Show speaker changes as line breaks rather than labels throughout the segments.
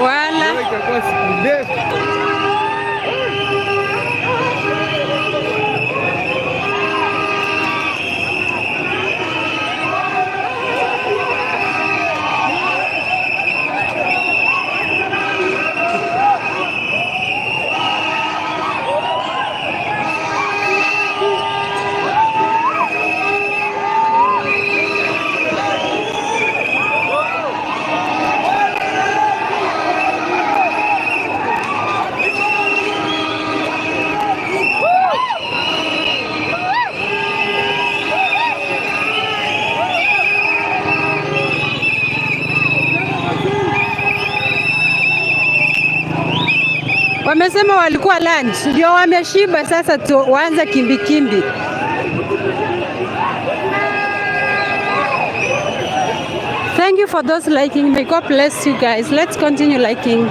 Wala
Leo itakuwa siku ndefu.
Wamesema walikuwa lunch, ndio wameshiba sasa, tu waanze kimbikimbi. Thank you for those liking. May God bless you guys. Let's continue liking.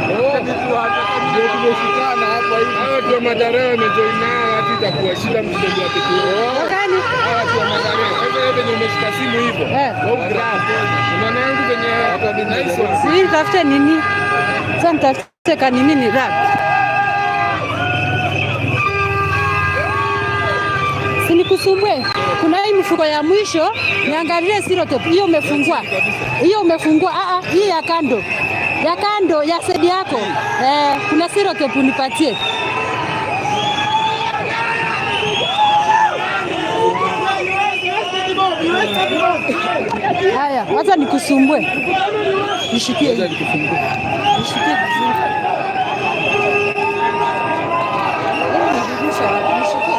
Ndio tumeshikana hapa hivi. Hawa watu wa Mathare wamejoin nao, hata itakuwa shida mkitembea peke yao.
Wakani?
Hawa watu wa Mathare. Sasa wewe venye umeshika simu hivyo.
Eh.
Wewe grab. Unaona yangu venye nice one.
Sijui nitafute nini. Sasa nitafute kanini ni rap. Sinikusumbue. Kuna hii mfuko ya mwisho, niangalie sellotape. Hiyo umefungua. Hiyo umefungua. Ah ah, hii ya kando. Ya kando ya side yako. Eh, kuna sellotape unipatie. Haya, wacha nikusumbue. Nishikie hii. Nishikie vizuri. Hebu nirudishe wapi? Nishikie.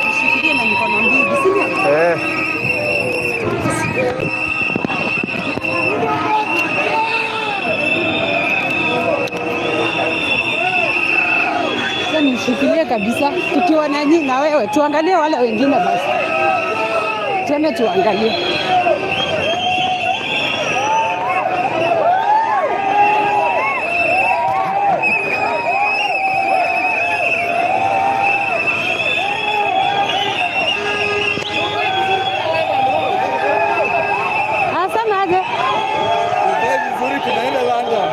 Nishikilie na mikono mbili, si ndio?
Eh.
Sasa nishikilie kabisa, tukiwa na nyinyi na wewe, tuangalie wale wengine basi, tuende tuangalie. Asema aje?
Vizuri, tunaenda London.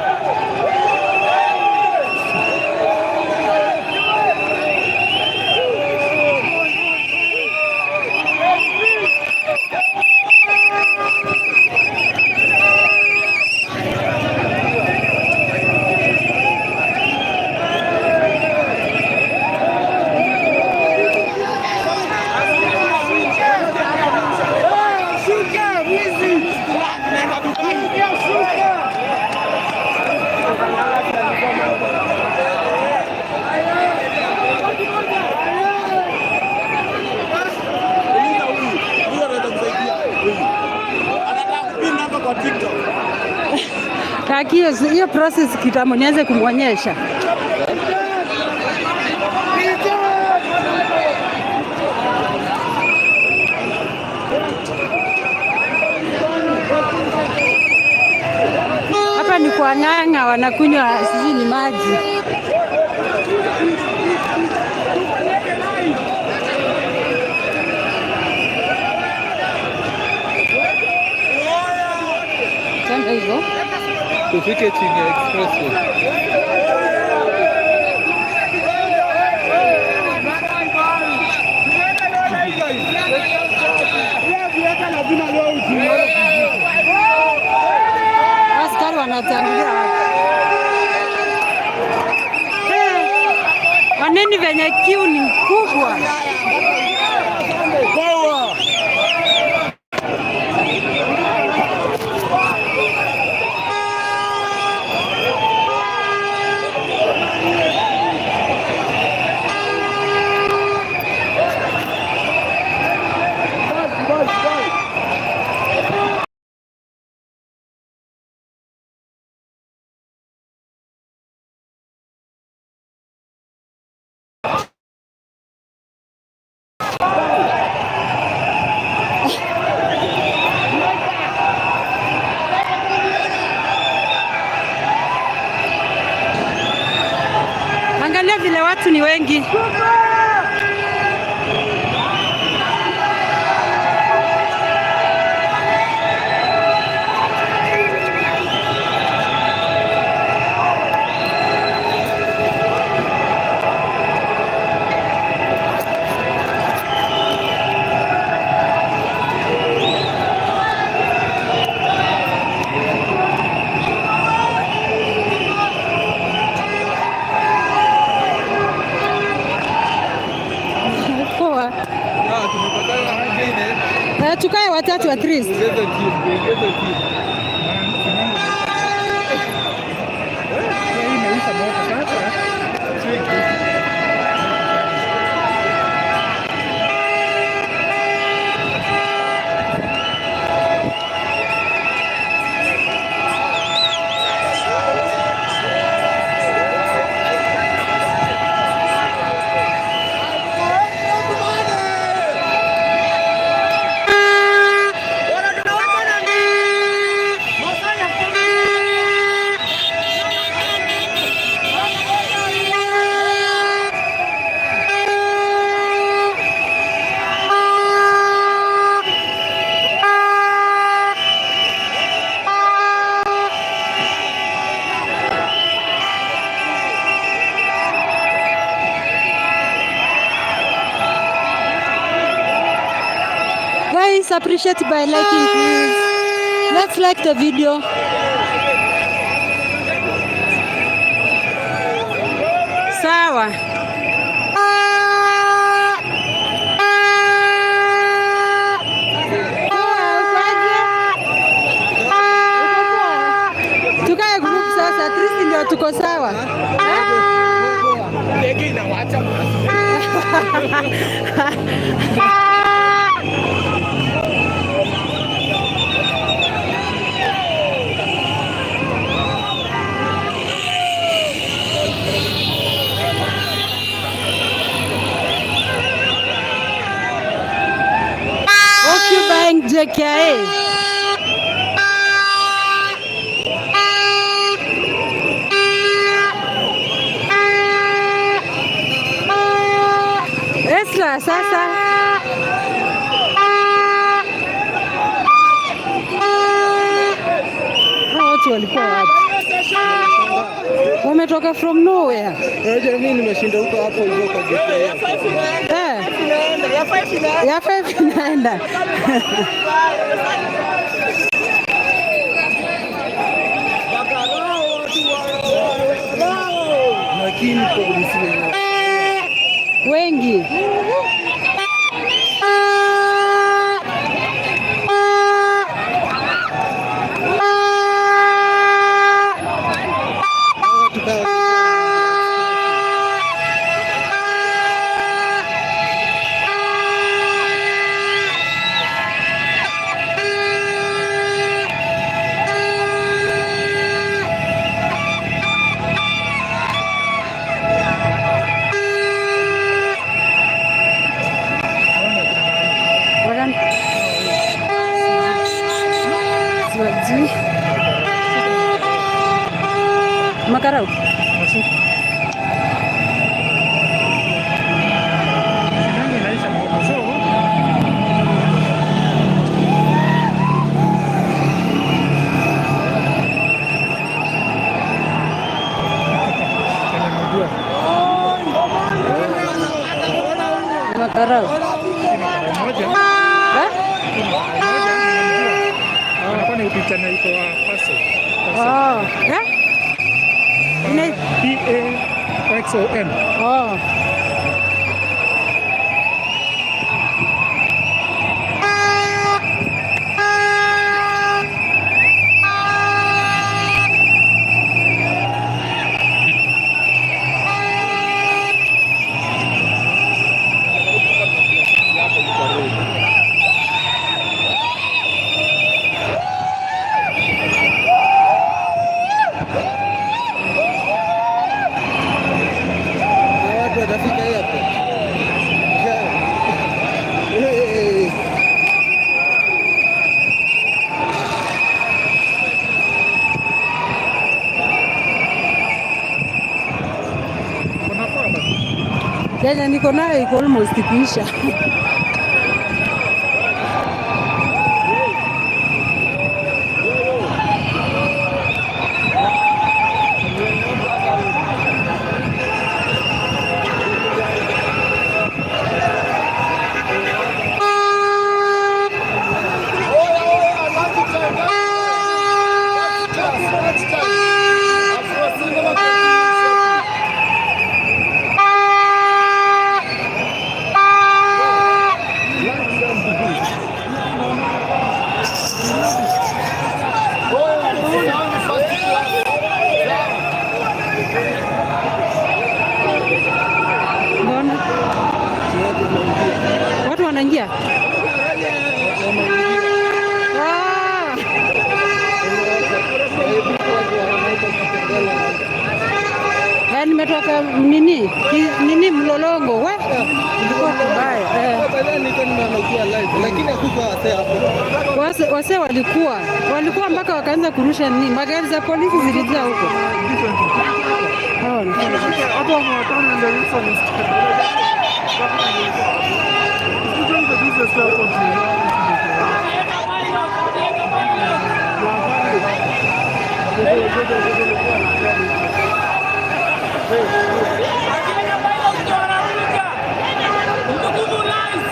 Kaki, hiyo process kitambo nianze kumwonyesha. Hapa ni kwa Ng'ang'a, wanakunywa sijui ni maji. Twende hivyo.
Tufike chini ya expressway.
Askari wanatangulia wapi? Eh, waneni venye kiu ni kubwa.
Power!
Angalia vile watu ni wengi. Poa.
Ah, tumepatana haja ile.
Eh, tukae watatu at least.
Ongeza kitu, ongeza kitu.
Hii imeisha moto sasa.
Cheki.
Guys, appreciate by liking, please. Let's like the video. Sawa. Poa, uko aje? Uko poa? Tukae group sasa, at least ndio tuko sawa. Eh?
Ndege inawacha.
Occupying JKIA. Esla, sasa hawa watu walikuwa wapi? Wametoka from nowhere.
Unajua mimi nimeshinda huko hapo hivyo kwa gate.
Eh. Ya 5 inaenda.
Lakini polisi
Wengi. Wagan. Siwajui. Makarau.
Yangu inaisha moto. So, Kwenye mjua.
Makarau.
Mmoja,
Eh?
mmoja namjua. Anakuwa ni picha iko wa Paso. Paso.
Oh. Eh? Ina-
P A X O N.
Oh.
Watu watafika.
Yenye niko nayo iko almost kuisha.
Oya, oya, lunch time. Lunch time. Afro Oya, first class.
Mbona watu wanaingia? Ah. Eh, nimetoka nini nini Mlolongo, we ilikuwa kubaya eh.
Lakini hakukuwa wasee hapo.
Wase walikuwa mpaka wakaanza kurusha nini, magari za polisi zilijaa huko. Ona.
Watu wamewatana ndio hizo ni. The business airport.
Akiweka pilot ndio wanakuja. Mtukufu Rais.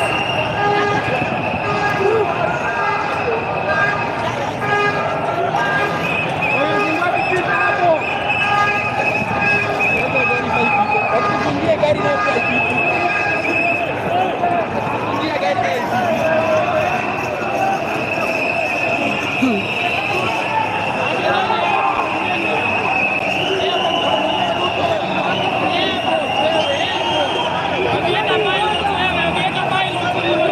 Wakifungia gari nayo pia ipiti. Wakifungia gari nayo ipiti.
Akiweka pilot wewe, akiweka pilot wewe.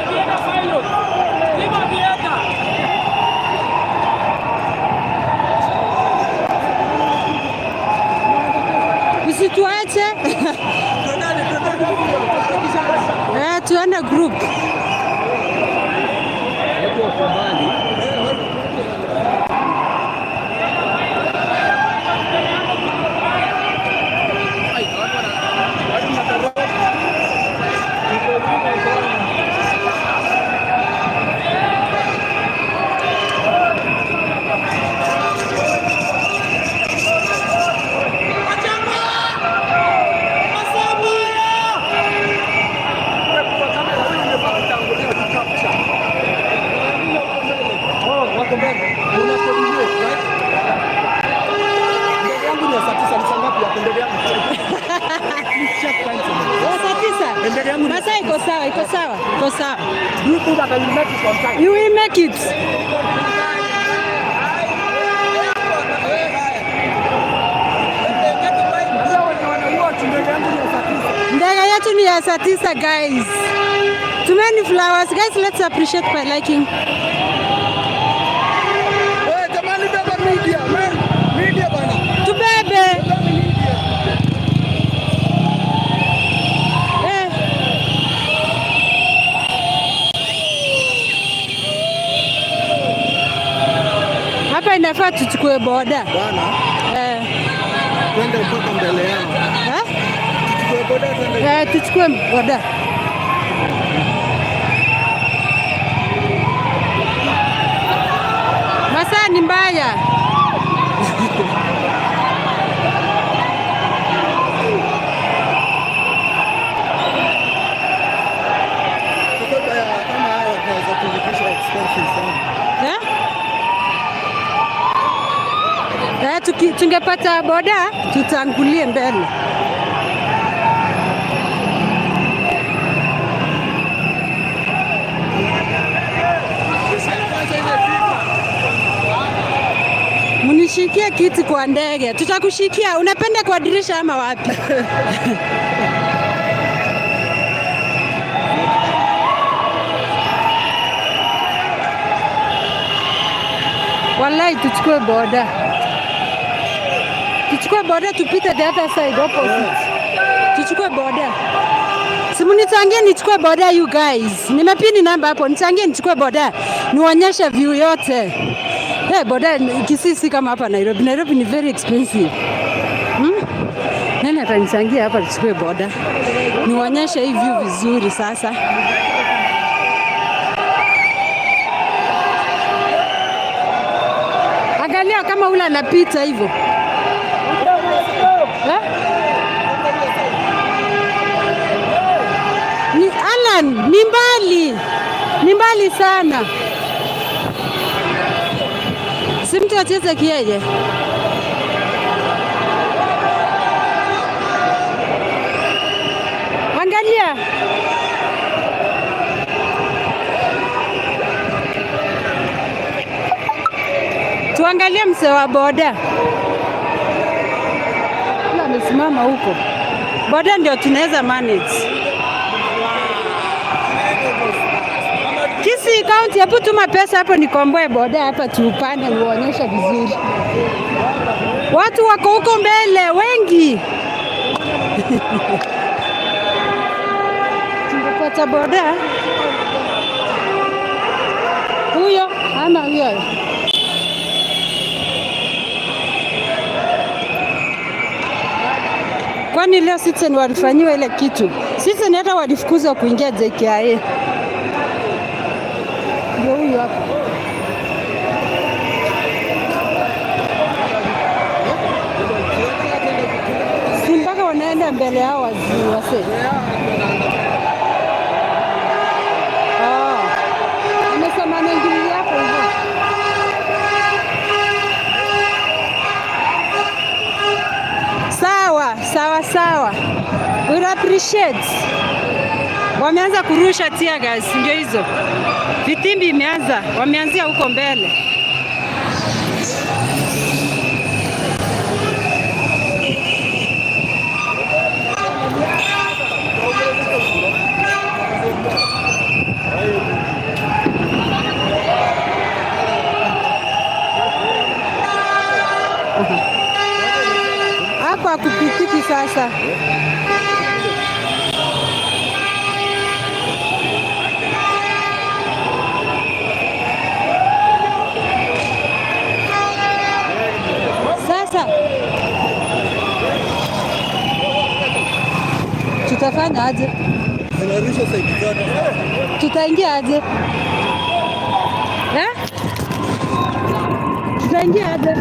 Akiweka pilot. Zima theater.
Usituache. Eh, tuende group.
Watu wako mbali. Wako mbele. Una coordinate, right? Ndege yangu ni ya saa 9, ni saa ngapi hapo ndege yangu? Please check time for me.
Oh, saa 9.
Ndege yangu ni
Masaa iko sawa, iko sawa, iko sawa.
Do you think that I will make it on time?
You will make it.
Ndio wenye wanawatch, ndege yangu ni ya saa 9.
Ndege yetu ni ya saa 9, guys. Too many flowers. Guys, let's appreciate by liking.
Eh, jamani, beba media, man. Media bana.
Tubebe.
Beba media.
Eh. Hapa inafaa tuchukue boda.
Bana,
Eh.
twende mpaka mbele yao.
Eh?
Tuchukue boda twende.
Eh, tuchukue boda. Masaa ni mbaya.
Sasa kama haya tunaweza kulipisha expenses sana.
Eh? Eh, tungepata boda tutangulie mbele. Mnishikie kiti kwa ndege, tutakushikia. Unapenda kwa dirisha ama wapi? Wallahi, tuchukue boda, tuchukue boda tupite the other side opposite. Tuchukue boda. Si mnichangie nichukue boda, you guys. Nimepini namba hapo, nichangie nichukue boda. Nionyeshe view yote. Hey, boda Kisii si kama hapa Nairobi. Nairobi ni very expensive. Nani Atanichangia hapa tuchukue boda? Nionyeshe hii view vizuri sasa. Angalia kama ule anapita hivyo. Eh? Ni Alan, ni mbali, ni mbali sana. Si mtu acheze kiyeye. Angalia. Tuangalie mzee wa boda. Ule amesimama huko. Boda ndio tunaweza manage. Kisii County, hebu tuma pesa hapo nikomboe boda hapa tuupande uonyeshe vizuri. Watu wako huko mbele wengi. Tungepata boda huyo ama huyo. Kwani leo Citizen walifanyiwa ile kitu? Citizen hata walifukuzwa kuingia JKIA. Ndio huyu hapa. Si mpaka wanaenda mbele yao wazee. Oh. Amesema anaingilia hapo hivyo. Sawa, sawa, sawa. We appreciate. Wameanza kurusha tear gas, ndio hizo. Vitimbi imeanza, wameanzia huko mbele. Hapo hakupitiki sasa. Sasa tutafanya aje?
Zinarusha side zote.
Tutaingia aje? Eh? Tutaingia aje?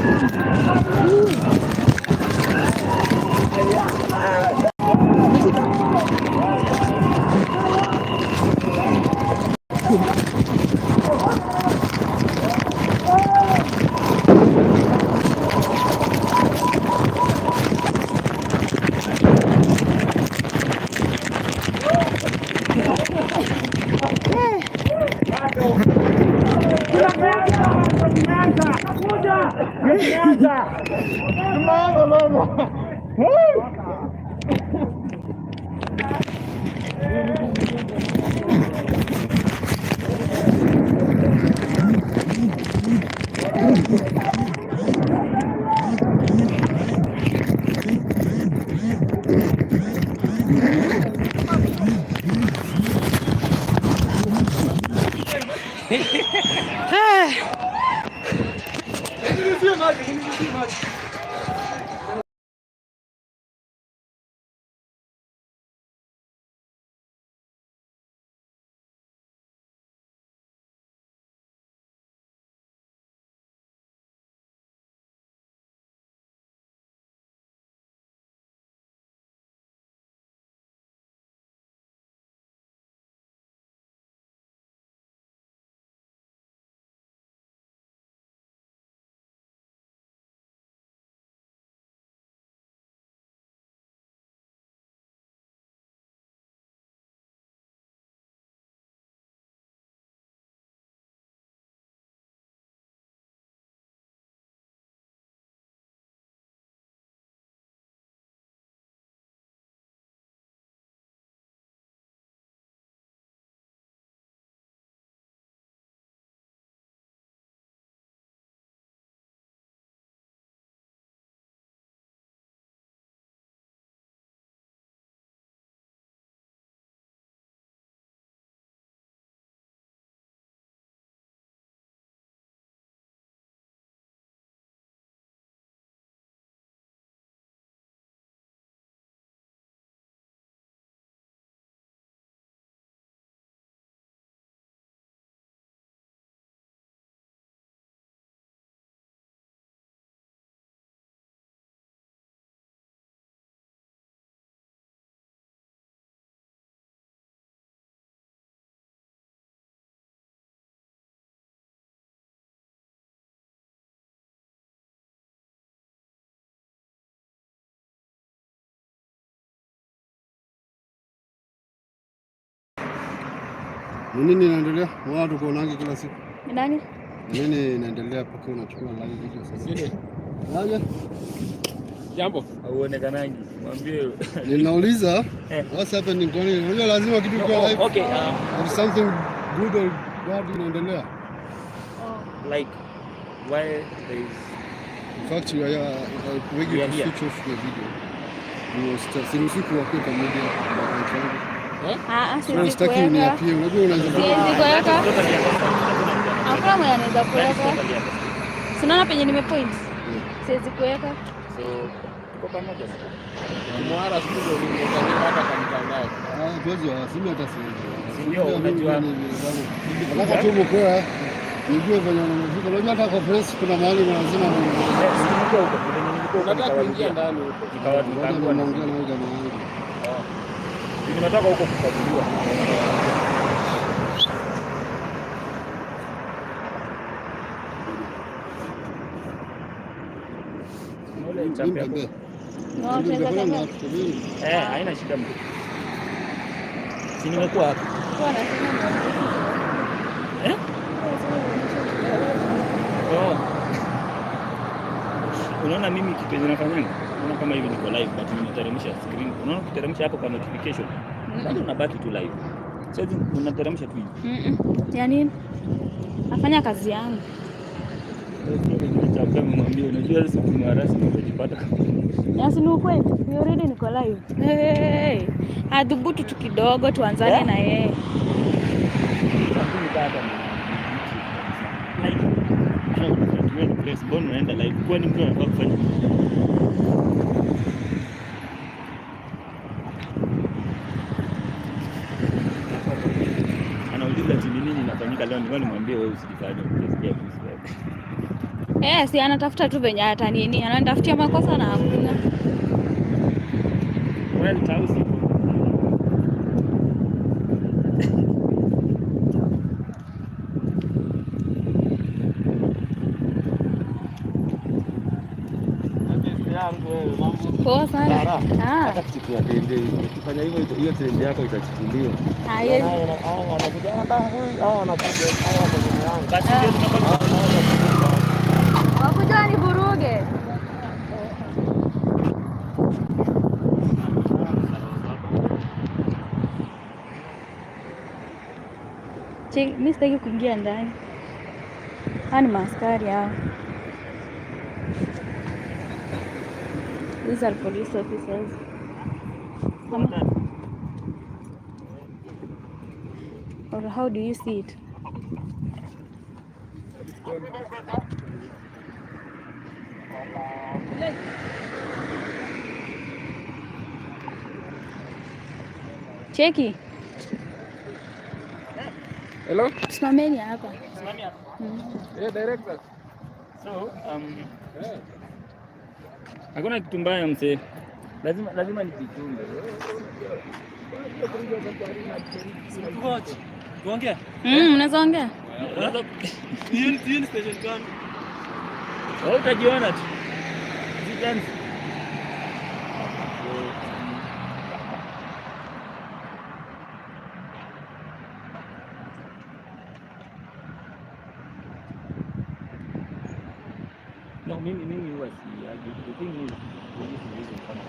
Eh.
Ni nini inaendelea? Mbona tukuonange kila siku?
Ni nani?
Ni nini inaendelea mpaka unachukua live video sasa? Aje?
Jambo.
Hauonekanangi. Mwambie.
Ninauliza
Eh.
what's happening, kwani unajua lazima kitu kwa live.
Okay,
There's something good or bad inaendelea.
Like why there is
In fact, you are we
We are
to
here.
switch off the video. You siruhusi kuwapia kwa media kwa account yangu.
Ah, ah,
So
siwezi
sitaki
kuweka.
uniapie. Unajua unaweza
Siwezi kuweka. Hakuna mwenye anaweza kuweka. Si unaona penye nimepoint? Siwezi kuweka.
So tuko pamoja.
Mwara siku ndio nilipata kwa mtandao.
Ah, tuwezi wa simu hata siwezi.
Si ndio, unajua.
Nataka tu mkoa nijue venye unafika. Unajua hata kwa press kuna mahali lazima
Eh, si nimekuwa huko, venye nilikuwa huko
Unataka kuingia
nikawarudia.
ndani huko.
Ngoja
Nikaambiwa
naongea na huyu jamaa wangu.
nimetoka huko kukaguliwa. Ule
Mimi
champion.
mtembee.
No,
Mimi
tunaweza
mtembee na
tembea.
watu wengi.
Eh, haina shida mtu. Si nimekuwa hapa.
Kwa nasema nionyeshe.
Eh? Oh. Unaona mimi kitu yenye nafanyanga? Unaona kama hivi niko live but nimeteremsha screen. Unaona ukiteremsha hapo kwa notification. Bado unabaki tu live. Sasa unateremsha tu hivi.
Ya nini? Nafanya kazi yangu.
Chapia mwambie, unajua sisi tumewarasi utajipata.
Yes, ni ukweli. We already niko live. Hey. Adhubutu tu kidogo tuanzane
Yeah.
na yeye.
Lakini dada ni like unatumia press, mbona unaenda live? Kwani mtu anafaa kufanya nini? Anauliza ati ni nini inafanyika leo, nilikuwa nimwambie wewe usijifanye ukisikia kuhusu wewe.
Eh, si anatafuta tu venye hata nini, ananitafutia makosa na hakuna.
Well, Tausi.
Poa sana. Ah,
Hata kuchukua tende hivi. Ukifanya hivyo hiyo tende yako itachukuliwa.
haiwezi.
Basi ndio tunakuwa
Wakuja wanivuruge. Mi sitaki kuingia ndani. Hawa ni maaskari hawa. These are police officers. Or how do you see it? Cheki,
Hello?
simameni hapa.
Yeah, director.
So, hakuna kitu mbaya msee. Lazima lazima nijichunge.
Tuongee.
Unaweza ongea?
Unaweza Wewe utajiona tu. Zidane. No, mimi huwa si argue. The thing is, we need to reason kama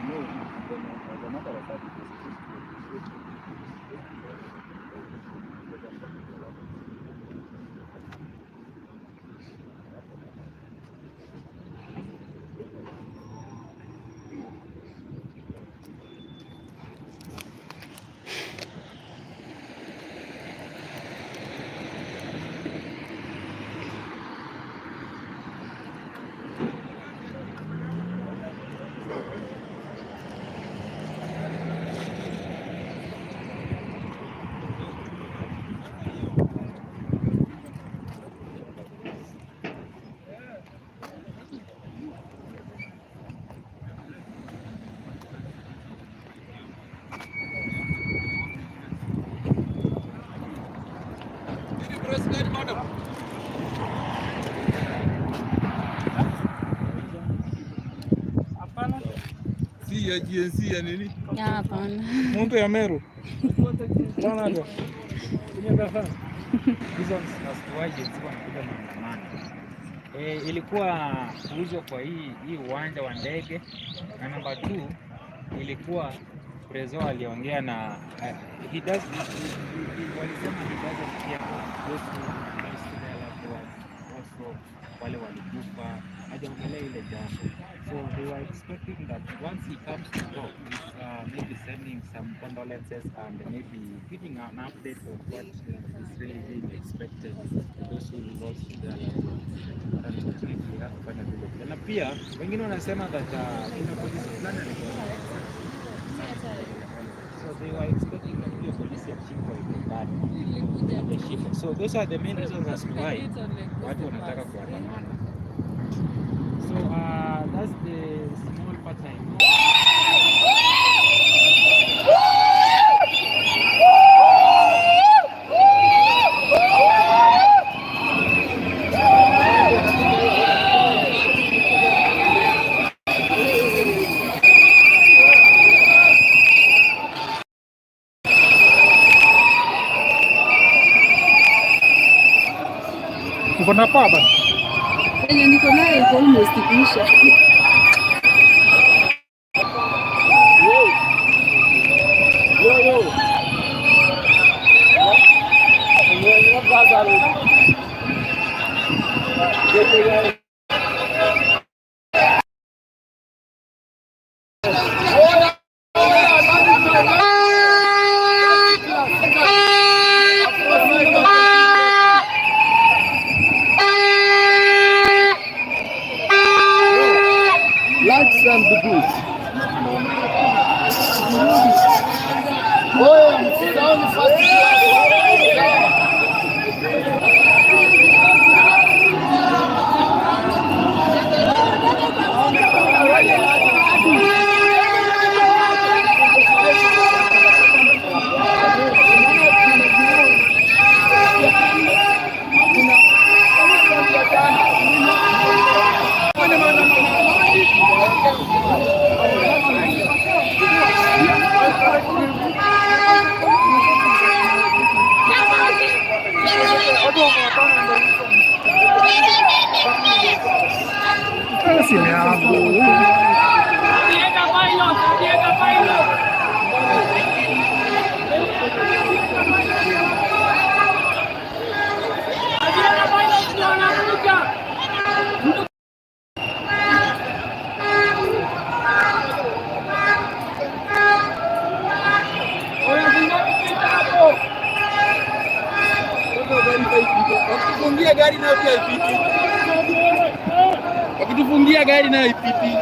no, when, as a matter of fact, it was supposed to appreciate
Si ya GNC ya nini?
Ah, hapana.
Muntu ya Meru. Bwana ndio.
Reasons as to why Gen Z wanakuja maandamano. Ilikuwa kuuzwa kwa hii uwanja wa ndege, na number two ilikuwa Prezo aliongea na he does walisema he doesn't care those who lost their loved ones, also wale walikufa, hajaongelea ile jambo. So they were expecting that once he comes to talk, he's maybe sending some condolences and maybe giving an update of what is really being expected to those who lost their loved ones. But unfortunately hakufanya vile vile. Na pia wengine wanasema that kuna polisi fulani alikuwa. So they were expecting that hiyo polisi ashikwe iko ndani. Hajashikwa. So those are the main reasons as to why watu wanataka kuandamana. So that's the small part I know.
Uko na power bana?
Yenye niko nayo iko almost kuisha.
Yo, yo. Lights and the goods. Oh, msisahau first class.
Simu yangu.
Wakitufungia gari nayo pia ipiti. Wakitufungia gari nayo ipiti.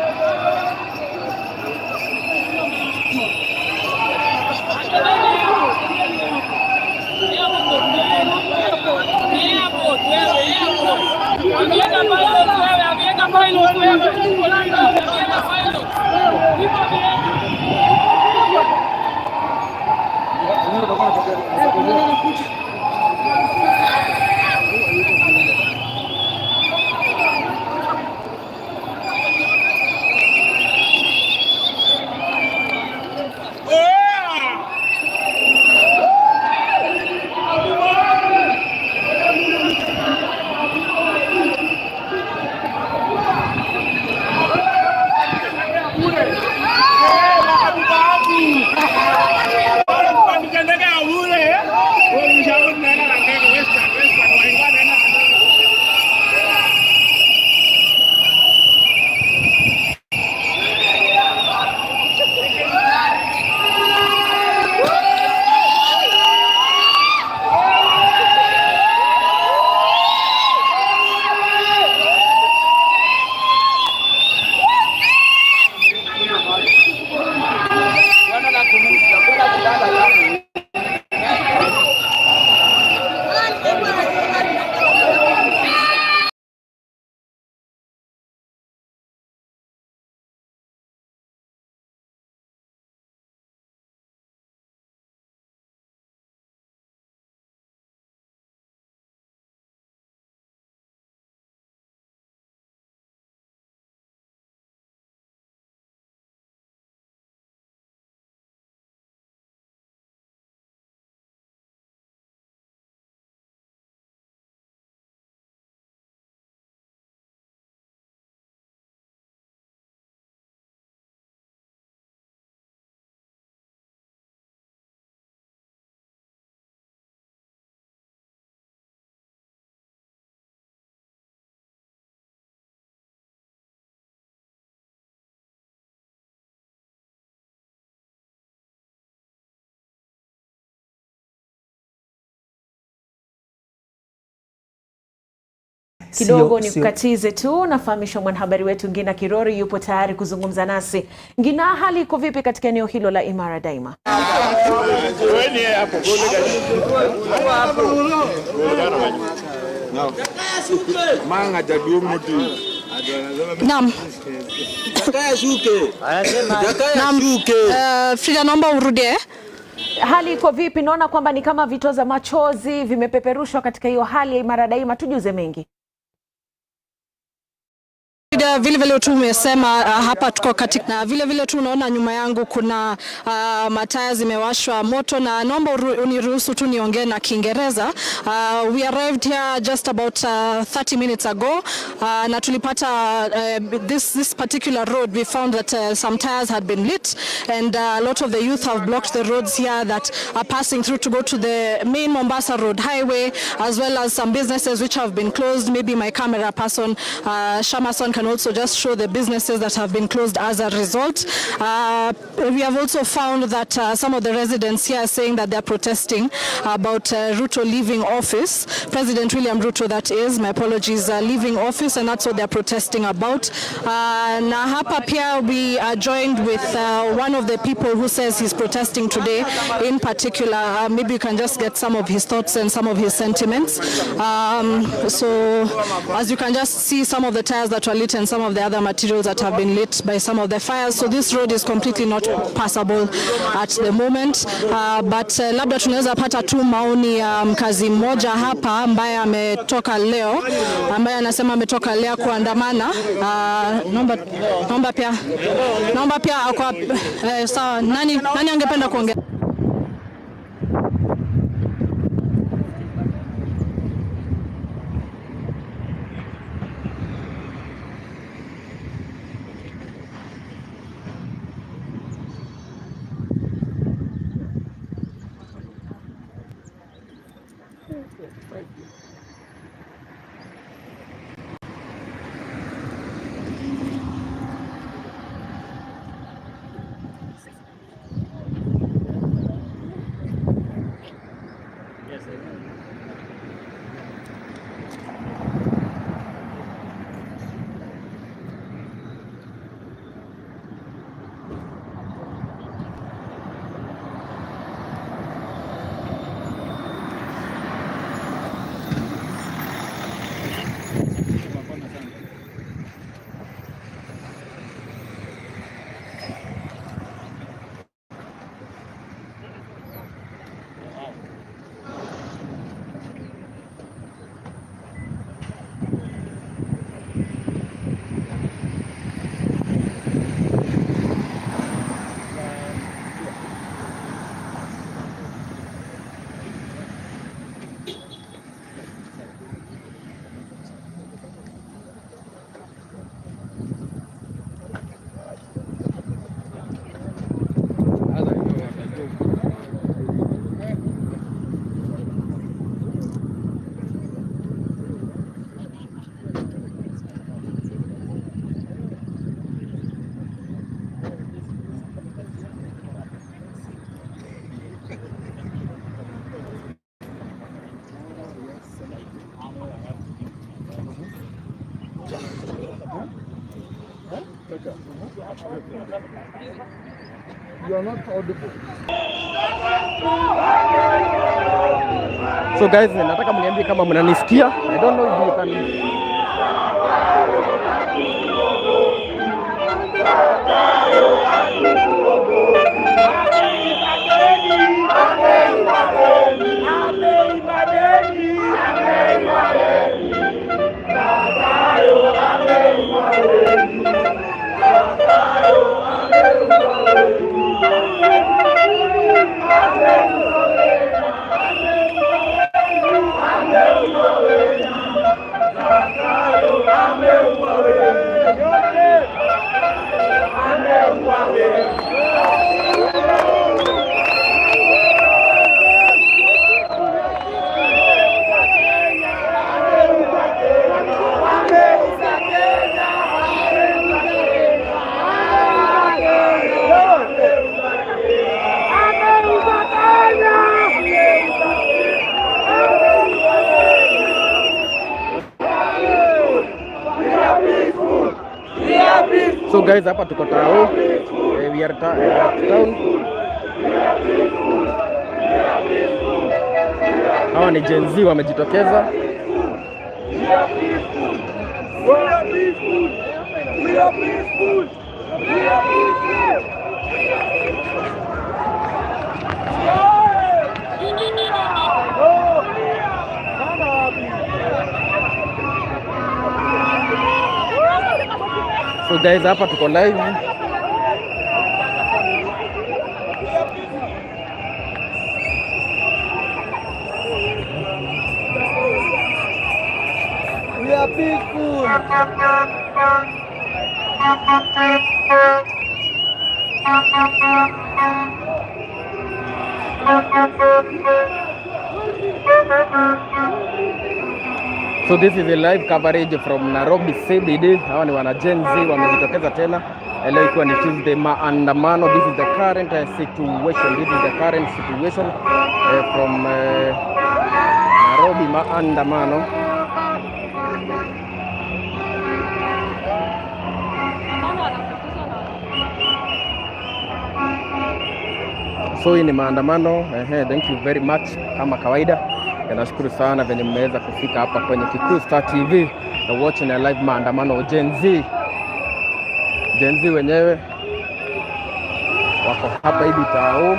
Kidogo
Sio-
nikukatize tu, nafahamishwa mwanahabari wetu Ngina Kirori yupo tayari kuzungumza nasi. Ngina, hali iko vipi katika eneo hilo la Imara Daima?
Naam. Naam. Frida, naomba urudie.
Hali iko vipi? Naona kwamba ni kama vitoza machozi vimepeperushwa katika hiyo hali ya Imara Daima. Tujuze mengi.
Frida, vile vile tu umesema hapa tuko katika na vile vile tu unaona nyuma yangu kuna mataya zimewashwa moto, na naomba uniruhusu tu niongee na Kiingereza. We arrived here just about 30 minutes ago na tulipata this particular road, we found that some tires had been lit and a lot of the youth have blocked the roads here that are passing through to go to the main Mombasa Road highway, as well as some businesses which have been closed. Maybe my camera person, Shamason, can also just show the businesses that have been closed as a result. We have also found that some of the residents here are saying that they're protesting about Ruto leaving office, President William Ruto, that is, my apologies, leaving office, and that's what they're protesting about. Na hapa pia we are joined with one of the people who says he's protesting today in particular. Maybe you can just get some of his thoughts and some of his sentiments. So as you can just see, some of the tires that were lit and some of the other materials that have been lit by some of the fires. So this road is completely not passable at the moment. But labda tunaweza pata tu maoni ya mkazi mmoja hapa ambaye ametoka leo, ambaye anasema ametoka leo kuandamana. Naomba pia kwa, sawa, nani angependa kuongea?
You are not audible.
So guys, nataka mniambie kama mnanisikia. I don't know if you can. Guys, hapa tuko tao. We are town. Hawa ni Gen Z wamejitokeza.
We are peaceful. We are peaceful. We are peaceful.
So guys, hapa tuko live.
We are peaceful.
So this is a live coverage from Nairobi CBD. Hawa ni wana Gen Z wamejitokeza tena leo ikiwa ni Tuesday, maandamano. This is the current situation. This is the current situation from Nairobi maandamano. So hii ni maandamano. Ehe, thank you very much kama kawaida. Nashukuru sana venye mmeweza kufika hapa kwenye Kikuyu Star TV na watching a live maandamano Gen Z. Gen Z wenyewe wako hapa hivi tao.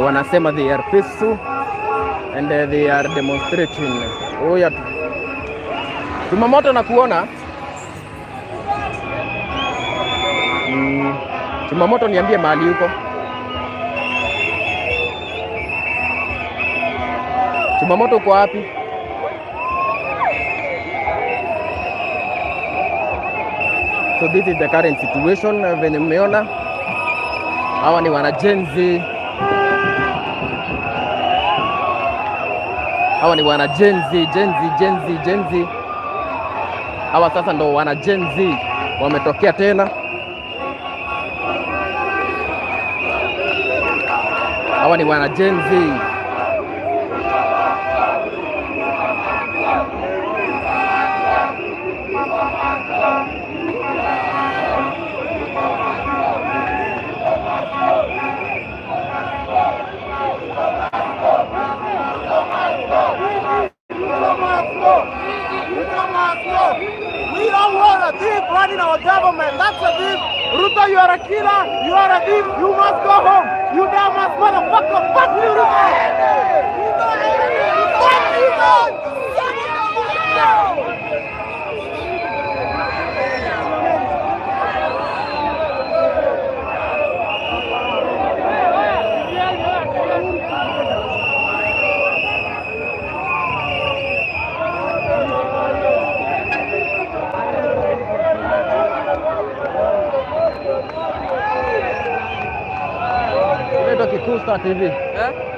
Wanasema they are peaceful and they are demonstrating. Oya, Tumamoto na kuona. Tumamoto, niambie mahali yuko. Tumamoto uko wapi? So this is the current situation venye mmeona. Hawa ni wana Gen Z. Hawa ni wana Gen Z, Gen Z, Gen Z, Gen Z. Hawa sasa ndo wana Gen Z wametokea tena. Hawa ni wana Gen Z.
We don't want a thief running our government. That's a thief. Ruto, you are a killer. You are a thief. You must go home. You dumb ass motherfucker. Fuck you, Ruto. Fuck you, Ruto.
Inaitwa Kikuyu Star TV. Eh?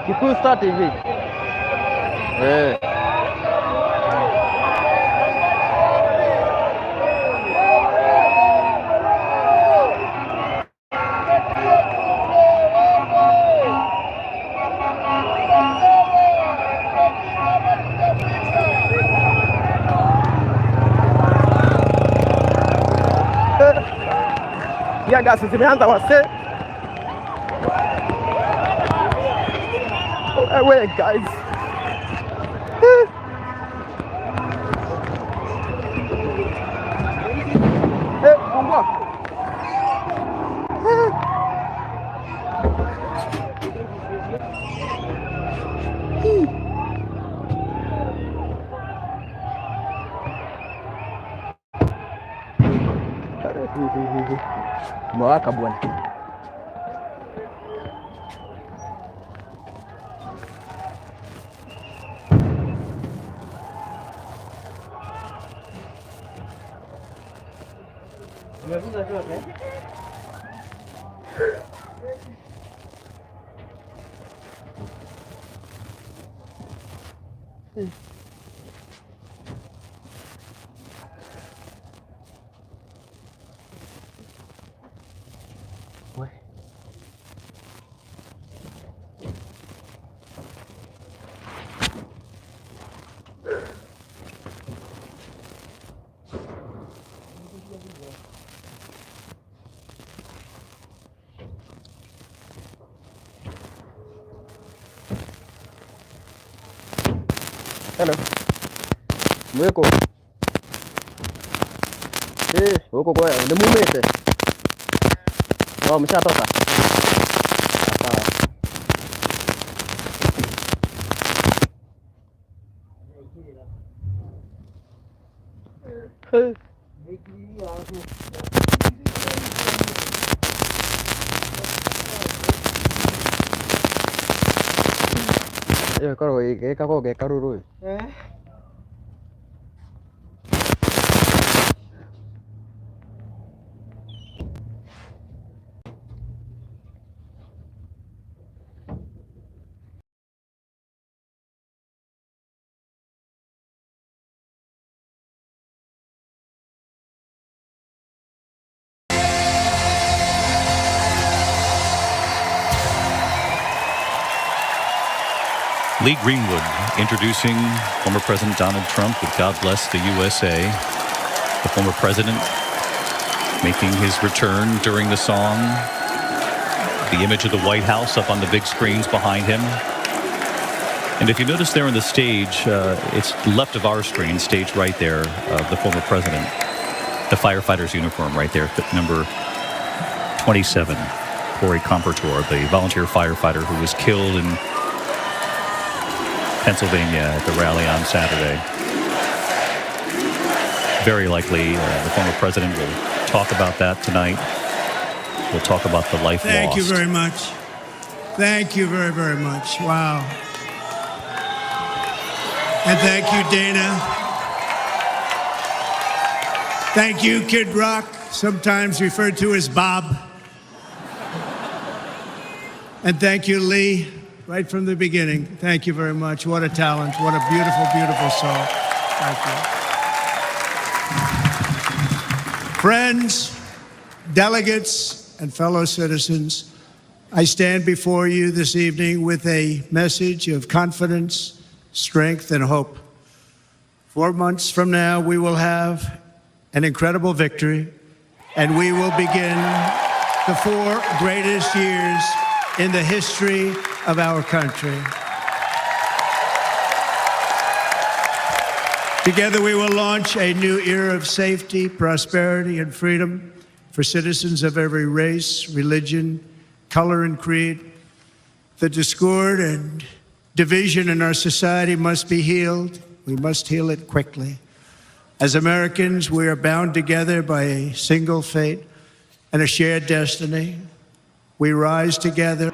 Kikuyu Star TV. Eh. Tear gas zimeanza wase. Wait, guys. Eh, fungua. Mwaka bwana. We. Hello. Mwiko. Eh, huko kwa ni mumete. Oh, mshatoka. Sawa. Hey. Ĩyo ĩkoragwo ĩgĩkagwo ge karũrũ ĩ.
Lee Greenwood introducing former President Donald Trump with God Bless the USA. The former president making his return during the song. The image of the White House up on the big screens behind him. And if you notice there on the stage, it's left of our screen, stage right there of the former president. The firefighter's uniform right there, number 27, Corey Comperatore, the volunteer firefighter who was killed in Pennsylvania at the rally on Saturday. Very likely the former president will talk about that tonight. We'll talk about the life
Thank
lost.
you very much. Thank you very, very much. Wow. And thank you, Dana. Thank you, Kid Rock, sometimes referred to as Bob. And thank you, Lee, right from the beginning. Thank you very much. What a talent. What a beautiful, beautiful song. Thank you. Friends, delegates, and fellow citizens, I stand before you this evening with a message of confidence, strength, and hope. 4 months from now, we will have an incredible victory, and we will begin the 4 greatest years in the history of our country. Together, we will launch a new era of safety, prosperity, and freedom for citizens of every race, religion, color, and creed. The discord and division in our society must be healed. We must heal it quickly. As Americans, we are bound together by a single fate and a shared destiny. We rise together.